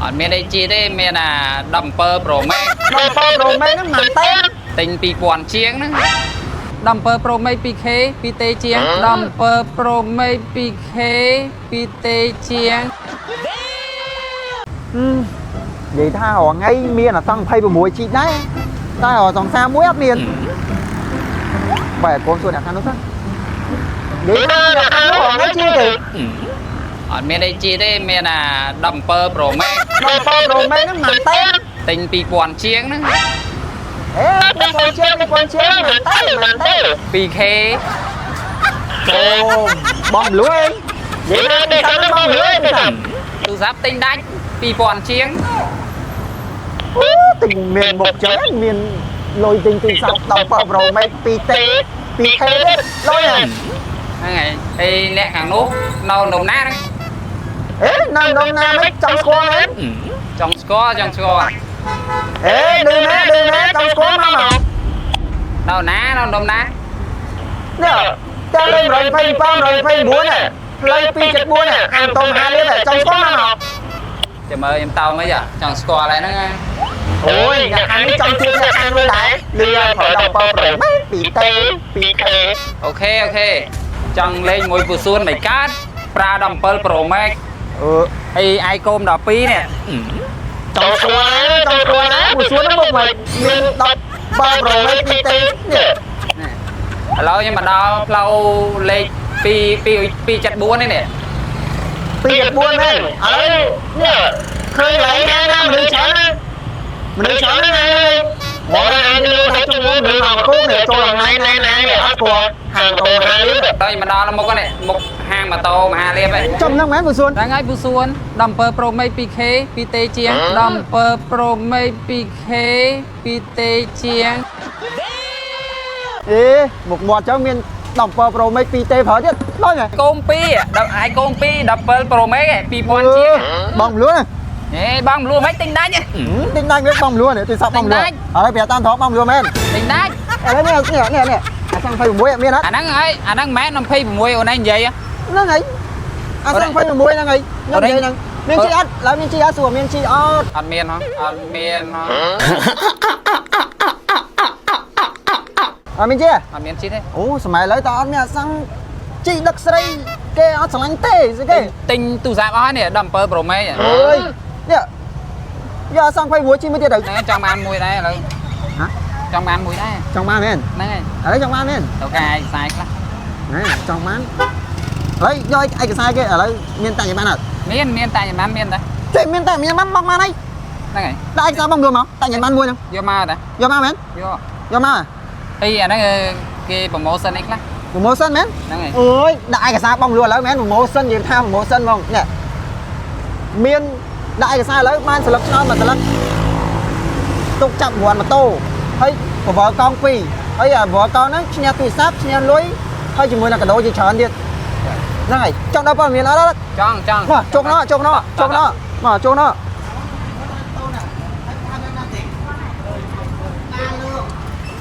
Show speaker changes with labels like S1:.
S1: អត់មានអីជាទេមានអា17 Pro Max
S2: 17 Pro Max ហ្នឹងមិនទេ
S1: ទិញ2000ជាងហ្នឹង17 Pro Max 2K 2T ជាង17 Pro Max 2K 2T ជាង
S2: និយាយថារាល់ថ្ងៃមានអាសង្ 26G ដែរតែរសង្សារមួយអត់មានបែរកូនសួរអ្នកខាងនោះទៅនិយាយថាអ្នកខាងនោះរាល់ថ្ងៃជាទេ
S1: អត់មានអីជាទេមានអា17 Pro Max
S2: 17 Pro Max ហ្នឹងមិនទេ
S1: ទិញ2000ជាងហ្នឹង
S2: អេ2000ជាង2000ជាងមិនទេមិនទេ
S1: 2K
S2: អូបងលួយនិយាយថាបងលួយទេ
S1: ទូរស័ព្ទទិញដាច់2000ជាង
S2: អូទិញមានមុខចឹងមានលុយទិញទូរស័ព្ទ17 Pro Max 2T 2K ទៀតលុយហ្នឹង
S1: ហ្នឹងហើយហើយអ្នកខាងនោះនៅនំណាហ្នឹង
S2: អេនៅម្ដងណាមិនចង់ស្គាល់មែន
S1: ចង់ស្គាល់ចង់ស្គាល់
S2: អេឌឺណាឌឺណាចង់ស្គាល់មកមក
S1: នៅណានៅនំណា
S2: នេះតែលេខ127 129នេះផ្លូវ274នេះខាងតមហាលៀបចង់ស្គាល់មកមក
S1: ចាំមើលខ្ញុំតោងអីចង់ស្គាល់ហើយហ្នឹងណា
S2: អូយអ្នកខាងនេះចង់ជួបអ្នកខាងនោះដែរលឺឲ្យប្រើ17 Pro Max 2T 2K
S1: OK OK ចង់លេងមួយពូសួនមិនកើតប្រើ17 Pro Max
S2: អឺ
S1: ហើយ iPhone 12នេះ
S2: ចង់ស្គាល់ណាចង់ស្គាល់ណាពូសួនហ្នឹងមកមកមាន17 Pro Max 2T នេះ
S1: ឥឡូវខ្ញុំមកដល់ផ្លូវលេខ2 2 274នេះនេះ
S2: 2.4មែនឥឡូវនេះឃើញកន្លែងណាណាមនុស្សច្រើនណាមនុស្សច្រើនណាមកដល់អានេះតែជុំមនុស្សមកគោនេះចូលណែណែណែអត់ស្គាល់ហាងតូហាលីប
S1: ដល់ខ្ញុំមកដល់មុខនេះមុខហាងម៉ូតូមហាលៀបហ្នឹង
S2: ចំហ្នឹងមែនពូសួន
S1: ហើយពូសួន17 Pro Max 2K 2T ជាង17 Pro Max 2K 2T ជាង
S2: អេមុខមាត់ចឹងមាន17 Pro Max 2T ប្រើទៀតដល់ហ៎
S1: កូន2ដល់ឯកូន2 17 Pro Max ឯង2000ជាង
S2: បងមលួន
S1: ហេបងមលួមិនទិញដាច់
S2: ទិញដាច់វិញបងមលួនទិញសក់បងមលួនឥឡូវប្រាប់តាមត្រង់បងមលួនមែន
S1: ទិញដាច់
S2: ឥឡូវនេះនេះនេះនេះអាសង្26មានអត់
S1: អាហ្នឹងហើយអាហ្នឹងមិនមែន26អូនឯងនិយាយ
S2: ហ្នឹងហើយអាសង្26ហ្នឹងហើយខ្ញុំនិយាយហ្នឹងមានជីអត់ឡើយមានជីអត់សួរមានជីអត់
S1: អត់មានហ៎អត់មានហ៎
S2: អត់មានជី
S1: អត់មានជីទេ
S2: អូសម័យឥឡូវតើអត់មានអាសង្ជីដឹកស្រីគេអត់ស្រឡាញ់ទេស្អីគេ
S1: ទិញទូរស័ព្ទអស់នេះ17 Pro Max
S2: អើយនេះយកអាសង្26ជីមួយទៀតទៅ
S1: ហ្នឹងចង់បានមួយដែរឥឡូវ
S2: ហ៎
S1: ចង់បានមួយដែរ
S2: ចង់បានមែន
S1: ហ្នឹងហើយ
S2: ឥឡូវចង់បានមែន
S1: ទៅការឯកសារខ្លះ
S2: ណាចង់បានឥឡូវយកឯកសារគេឥឡូវមានតាញ់បានអត់
S1: មានមានតែញ៉ាំមានតែ
S2: ចេះមានតាញ់បានបងបានអី
S1: ហ្នឹងហើយ
S2: ដាក់ឯកសារបងលួមកតាញ់បានមួយហ្នឹង
S1: យកមកតា
S2: យកមកមែន
S1: យក
S2: យកមក
S1: អីអាហ្នឹងគេ promotion អីខ្លះ
S2: promotion មែន
S1: ហ្នឹងហើយ
S2: អូយដាក់ឯកសារបងលួឥឡូវមែន promotion និយាយថា promotion ហ្មងនេះមានដាក់ឯកសារឥឡូវបានស្លឹកឆ្នោតមួយស្លឹកទុកចាប់រង្វាន់ម៉ូតូហើយបវរកង់2ហើយអាបវរកង់ហ្នឹងឈ្នះទូរស័ព្ទឈ្នះលុយហើយជាមួយនឹងកាដូជាច្រើនទៀតហ្នឹងហើយចង់ដល់ព័ត៌មានអត់
S1: ចង់ចង់
S2: មកជុកណោជុកណោជុកណោមកជុកណោ